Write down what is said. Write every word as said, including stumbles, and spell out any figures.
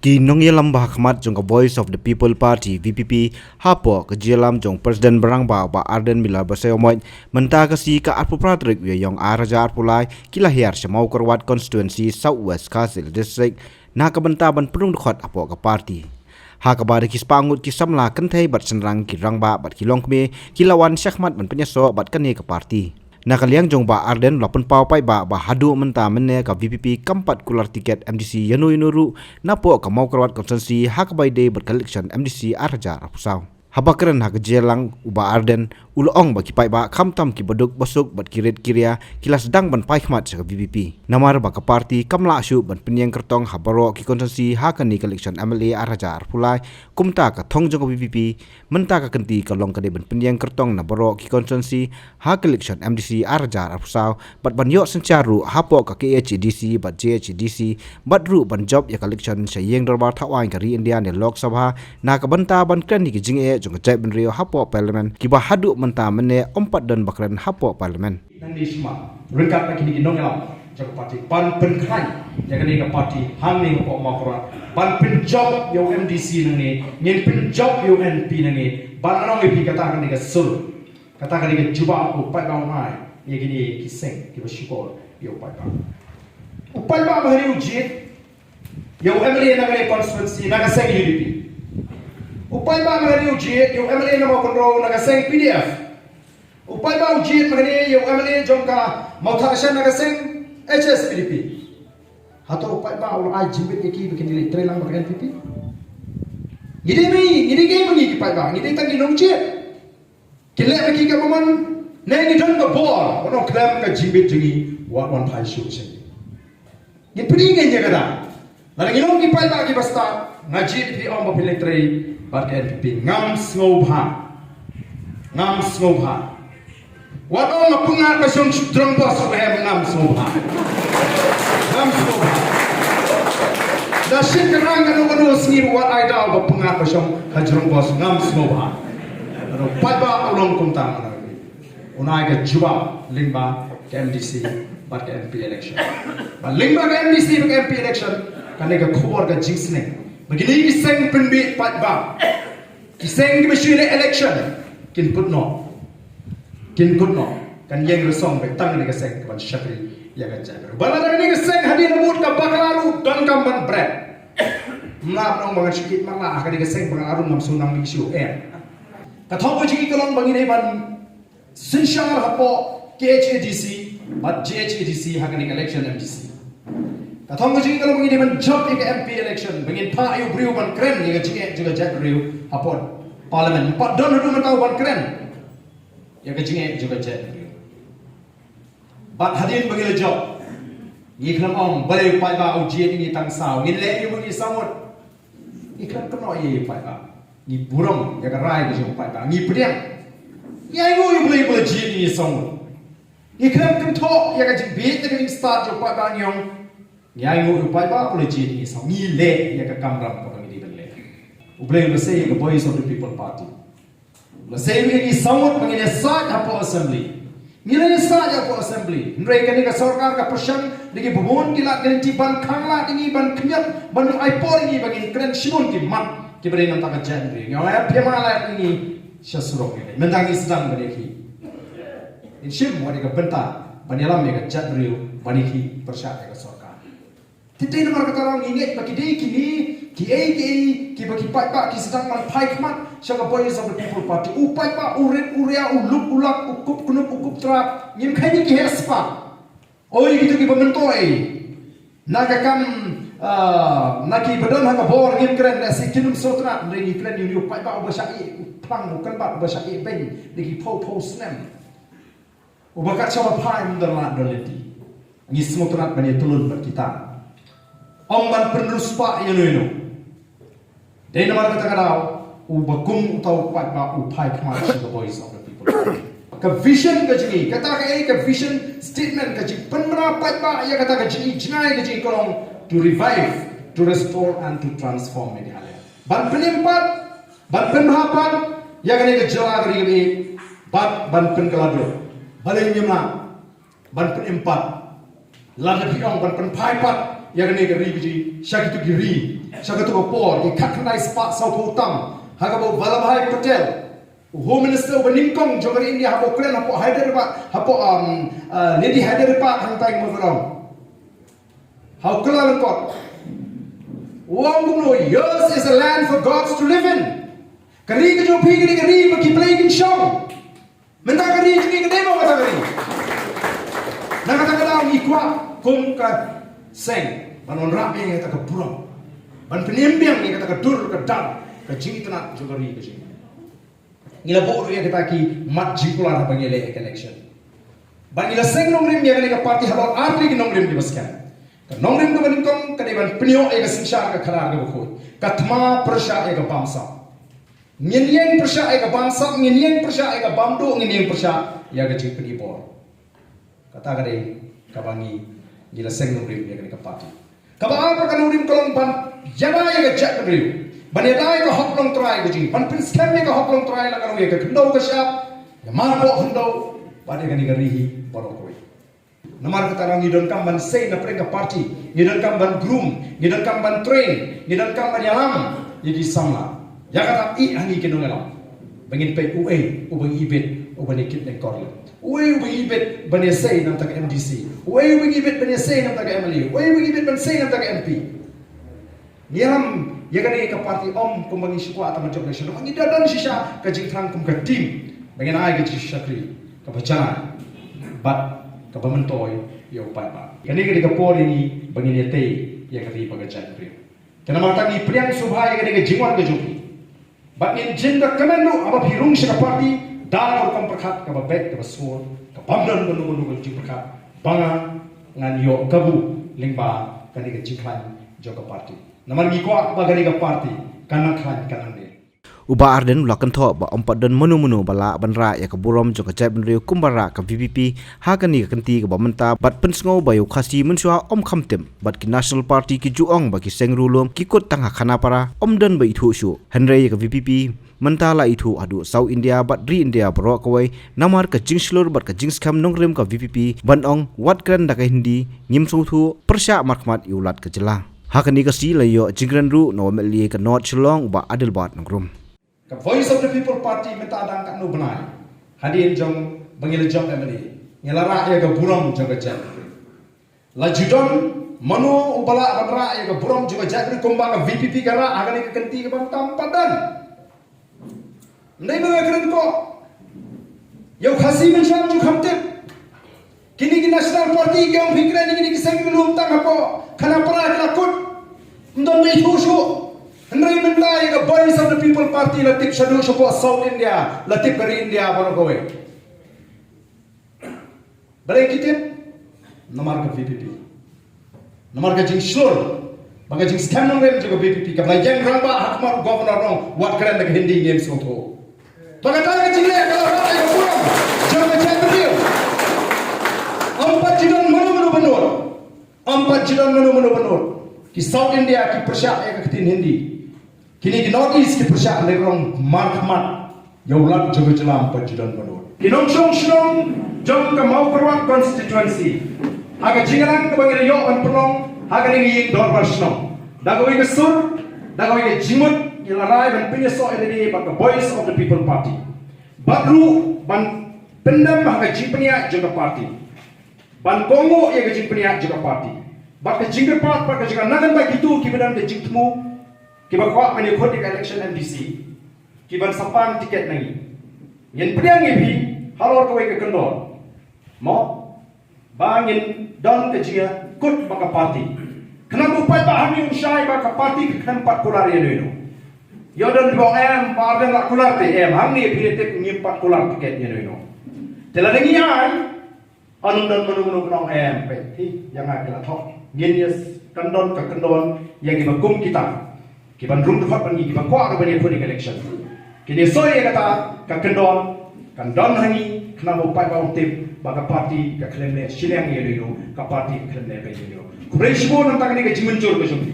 Ki nongïalam ba ha khmat jong ka Voice of the People Party, V P P, hapoh ka jingïalam jong President ba rangbah, Bah Ardent Miller Basaiawmoit, mynta ka sngi ka arphew phra tarik u Ïaïong ar hajar arphew lai, ki la hiar sha Mawkyrwat Constituency, South West Khasi Hills District, na ka bynta ban pynrung dkhot hapoh ka party. Ha kaba da ki spah ngut ki samla kynthei bad shynrang, ki rangbah bad ki longkmie, ki la wan shakhmat ban pynïasoh bad kane ka party. Na ka liang jong Bah Ardent u la pynpaw paidbah ba haduh mynta mynne ka V P P kam pat kular tiket M D C ïano ïano ruh napoh ka Mawkyrwat Constituency ha kaba ïadei bad ka election M D C ar hajar arphew saw. Haba kren ha ka jingïalang, u Bah Ardent u la ong ba ki paidbah khamtam ki baduk basuk bad ki rit ki ria ki la sdang ban phai khmat sha ka V P P, namar ba ka party kam lah shuh ban pynïeng kyrtong ha baroh ki constituency ha kane ka election M L A ar hajar arphew lai. Kumta ka thong jong ka V P P mynta ka kynti ka long ka dei ban pynïeng kyrtong na baroh ki constituency ha ka election M D C ar hajar arphew saw, bad ban ïoh synshar ruh hapoh ka K H A D C bad J H A D C, bad ruh ban jop ïa ka election sha ïing dorbar thawaiñ ka ri India ne Lok Sabha, na ka bynta ban kren ïa ki jingeh jong ka jaitbynriew hapoh Parliament, kiba haduh mynta mynne ym pat don ba kren hapoh Parliament. Nangne shuwa, ryngkat bad kine ki nongïalam jong ka party, ban pynkhlaiñ ïa kane ka party hangne hapoh Mawkyrwat, ban pynjop ïa u M D C nangne, ngin pynjop ïa u M P nangne, ban ong ïa phi kata kane ka sur, kata kane ka jubab u paidbah un ai ïa kine ki seng kiba shukor ïa u paidbah. U paidbah ba ha ri u jied ïa u M L A na kane constituency na ka seng U D P. U paidbah ba ha ri u jied ïa u M L A na Mawkynrew na ka seng P D F. U paidbah u jied ba ha ri ïa u M L A jong ka Mawthadraishan na ka seng H S P D P. Hato u paidbah u la ai jingbit ïa ki ba kin leit trei lang bad ka N P P? Ngi dei ma ngi, ngi dei ma ngi ki paidbah, ngi dei tang ki nongjied. Kin leh ma ki kaba mon, ne ngi don ka bor, ban ong khlem ka jingbit jong ngi, wat wan phai shuh sha ngi. Ngin pyni ïa kata. Lada ngi long ki paidbah kiba stad, nga jied ïa phi, ong ba phi leit trei bad ka N P P, ngam sngewbha. Ngam sngewbha. Wat ong nga pyngngad ba shong jrong bos ruh em, ngam sngewbha. Ngam sngewbha. Da shit ka rang kano kano sngi ruh wat ai daw ba pyngngad ba shong ha jrong bos, ngam sngewbha. Kano paidbah u long kumta, kano un ai ka jubab lyngba ka M D C bad ka M P election. Bad lyngba ka M D C bad ka M P election, kane ka khubor ka jingsneng ba kine ki seng pynbeit paidbah, ki seng kiba shu leh election, kin kut noh. Kin kut noh. Kan ïeng rasong ba tang kane ka seng kaban shakri ïa ka jaitbynriew. Ba lada kane ka seng hadien la mut ka bakla ruh donkam ban bret. Ym lah ban ong ba ngan shu ïeit matlah ha kane ka seng ba nga la rung, ngam shu nang mih shuh, em. Ka thong ka jong ngi ka long ba ngi dei ban synshar hapoh K H A D C bad J H A D C ha kane ka election M D C. Ka thong ka jong ngi ka long ba ngi dei ban jop ïa ka M P election, ba ngin phah ïa u briew ban kren ïa ka jingeh jong ka jaitbynriew hapoh Parliament. Ym pat don haduh mynta u ban kren ïa ka jingeh jong ka jaitbynriew. Bad hadien ba ngi la jop, ngi khlem ong balei u paidbah u jied ïa ngi tang saw, ngin leh ïa u ba ngi saw ngut. Ngi khlem kynnoh ïa u paidbah. Ngi burom ïa ka rai ka jong u paidbah. Ngi pdiang. Ngi ainguh ïa u Blei ba u la jied ïa ngi saw ngut. Ngi khlem kynthoh ïa ka jingbieit, ïa ka jingstad jong u paidbah, ngi ong, ngi ainguh ïa u paidbah ba u la jied ïa ngi saw. Ngi leh ïa ka kamram kaba ngi dei ban leh. U Blei u la sei ïa ka Voice of the People Party. La sei ïa ngi saw ngut ba ngin ïasaid hapoh Assembly. Ngi la ïasaid hapoh Assembly. Hynrei kane ka sorkar ka pyrshang da kiba bun ki lad ki lynti ban khanglad ïa ngi, ban khñiot, ban ai por ïa ngi ba ngin kren shibun ki mat kiba dei na ka bynta ka jaitbynriew. Ngi ong, eh, phi ma lad ïa ngi sha surok ngi. Mynta ngi sdang ban ïakhih. Ngin shim wat ïa ka bynta ban ïalam ïa ka jaitbynriew, ban ïakhih pyrshah ïa ka sorkar. Te dei namar kata ruh ngi ngeit ba ki dei kine kiei kiei kiba ki paidbah ki sdang ban phai khmat sha ka Voice of the People Party. U paidbah u rit u ria, u luk u lak, u kup knup u kup trat, ngim kheiñ ïa ki heh spah. Oi kito kiba myntoi na ka kam, ah, na kiba don ha ka bor ngim kren, lehse kin ym sngewtynnat, hynrei ngi kren ïa une u paidbah uba shah ïeh u phlang, u kynbat, uba shah ïeh beiñ da ki phew phew snem. Uba kat shaba phai ym don lad don lynti. Ngi sngewtynnat ban ïatylli bad kita. Ym ban pynriewspah ïano ïano. Dei namar kata ka daw uba kum uta u paidbah u phai khmat sha ka Voice of the People. Ka vision ka jong ngi, kata kaei ka vision statement, ka jingpynbna paidbah ïa kata ka jingïeit jngai ka jong ngi ka long to revive, to restore and to transform Meghalaya. Ban pynim pat, ban pynbha pat ïa kane ka jylla ka ri kaba ïeit, bad ban pynkylla dur. Balei ngim lah ban pynim pat? Lada phi ong ban pynphai pat Ïa kane ka ri ka jong ngi, sha kito ki ri, sha kito ka por, ki khatkhyndai spah sawphew tam, ha kaba u Vallabhbhai Patel, u Home Minister uba nyngkong jong ka ri India, haba u kren hapoh Hyderabad, hapoh, um, uh, Nehru Hyderabad, hangtai ka Motherwell. Ha u kylla lyngkot. U ong kumno, yours is a land for gods to live in. Ka ri ka jong phi ka dei ka ri ba ki blei kin shong. Mynta ka ri jong ngi ka dei mo kata ka ri. Na kata ka daw ngi kwah kum ka seng ban wanrah biang ïa kata ka burom, ban pynim biang ïa kata ka dur ka dar ka jingitynnad jong ka ri ka jong ngi. Ngi la buh ruh ïa kita ki mat jingkular haba ngi leh ïa ka election. Ba ngi la seng nongrim ïa kane ka party halor ar tylli ki nongrim kiba skhem. Ka nongrim kaba nyngkong ka dei ban pynïoh ïa ka synshar ka khadar kaba khuid. Ka thma pyrshah ïa ka bamsap. Ngin ïeng pyrshah ïa ka bamsap, ngin ïeng pyrshah ïa ka bamduh, ngin ïeng pyrshah ïa ka jingpynïapor. Kata ka dei kaba ngi, ngi la seng nongrim ïa kane ka party. Kaba ar ka nongrim ka long ban ïada ïa ka jaitbynriew, ban ïada ïa ka hok longtrai ka jong ngi, ban pynskhem ïa ka hok longtrai la ka long ïa ka khyndew ka shyiap, ïa marpoh khyndew, bad ïa kane ka ri hi baroh kawei. Namar kata ngi donkam ban sei na pdeng ka party, ngi donkam ban groom, ngi donkam ban train, ngi donkam ban ïalam ïa ki samla. Ïa kata ïa ngi ki nongïalam. Ba ngin peit uei uba ngi ibit uban ïa kit lyngkor lem. Uei uba ngi ibit ban ïa sei na bynta ka M D C. Uei uba ngi ibit ban ïa sei na bynta ka M L A. Uei uba ngi ibit ban sei na bynta ka M P. Ngi ïalam ïa kane ka party ym kumba ngi shu kwah tang ban jop election. Ngi da don shisha ka jingthrang kum ka team ba ngin ai ka jingshakri kaba janai bad kaba myntoi ïa u paidbah. Kane ka dei ka por ïa ngi ba ngin ïatei ïa ka ri bad ka jaitbynriew. Te namar kata ngi pdiang sngewbha ïa kane ka jingwan ka jong phi. Bad ngin jin da kmen ruh haba phi rung sha ka party da ka rukom pyrkhat kaba beit kaba sngewbha, ka bym don kano kano ka jingpyrkhat ba nga ngan ïoh kabu lyngba kane ka jingkhlaiñ jong ka party. Namar ngi kwah ba kane ka party kan nang khlaiñ kan nang dei. U Bah Ardent u la kynthoh ba ym pat don mano mano ba lah ban rah ïa ka burom jong ka jaitbynriew kumba rah ka V P P ha kane ka kynti kaba mynta bad pynsngew ba ïa u Khasi mynshuwa ym kham tip bad ki National Party ki ju ong ba ki seng riewlum ki kut tang ha khanapara ym don ba ithuh shuh. Hynrei ïa ka V P P mynta la ithuh haduh South India bad ri India baroh kawei namar ka jingshlur bad ka jingskhem nongrim ka V P P ban ong wat kren da ka Hindi ngim sngewthuh pyrshah markhmat ïa u Lat ka jylla. Ha kane ka sngi la ïoh jingkren ruh na u M L A ka North Shillong u Bah Adelbert Nongrum. Ka Voice of the People Party mynta dang katno bnai hadien jong ba ngi la jop M L A, ngi la rah ïa ka burom jong ka jaitbynriew. La ju don mano uba lah ban rah ïa ka burom jong ka jaitbynriew kumba ka V P P ka rah ha kane ka kynti kaba mynta? Ym pat don. Ym dei ba nga kren ko. Ïa u Khasi mynshuwa ju kham tip. Kine ki National Party ki ong phi kren ïa kine ki seng riewlum tang hapoh khanapara ki la kut. Ym don ba ithuh shuh. Hynrei mynta ïa ka Voice of the People Party la tip shaduh shapoh South India, la tip ka ri India baroh kawei. Balei ki tip? Namar ka V P P. Namar ka jingshlur bad ka jingskhem nongrim jong ka V P P kaba la ïeng rangbah ha khmat u Governor, ong wat kren da ka Hindi ngim sngewthuh. Bad kata ka jingleh ka la rah ïa ka burom jong ka jaitbynriew. Ym pat ju don mano mano ba nud. Ym pat ju don mano mano ba nud. Ki South India ki pyrshah ïa ka ktien Hindi. Kine ki North East ki pyrshah, hynrei ka long markhmat ïa u Lat jong ka jylla ym pat ju don ba nud. Ki nongshong shnong jong ka Mawkyrwat constituency, ha ka jingïalang kaba ngi la ïoh ban pynlong ha kane ka ïing dorbar shnong, da kawei ka sur, da kawei ka jingmut, ngi la rai ban pynïasoh ïa lade bad ka Voice of the People Party. Bad ruh ban pyndem ha ka jingpynïaid jong ka party. Ban kohnguh ïa ka jingpynïaid jong ka party. Bad ka jingkyrpad bad ka jingkyrpad na ka bynta kito kiba don ka jingthmu, kiba kwah ban ïakhun ïa ka election M D C, kiban sa pan tiket na ngi. Ngin pdiang ïa phi halor kawei ka kyndon, mo, ba ngin don ka jingïakut bad ka party. Khnang ba u paidbah hangne un shai ba ka party ka khlem pat kular ïano ïano. Ïoh don ba ong em, Bah Ardent la kular te em, hangne phi tip ngim pat kular tiket ïano ïano. Te lada ngi ai, ym don mano mano ban ong em, peit hi, ïa nga ki la thoh. Ngin ïa kyndon ka kyndon ïa kiba kum kita, kiban rung dkhot bad ngi, kiba kwah ruh ban ïakhun ïa ka election. Kin ïasoh ïa kata ka kyndon, kan don ha ngi, khnang ba u paidbah un tip ba ka party ka khlem leh shiliang ïano ïano, ka party ka khlem leh beiñ ïano ïano. Khublei shibun na ka bynta kane ka jingmynjur ka jong phi.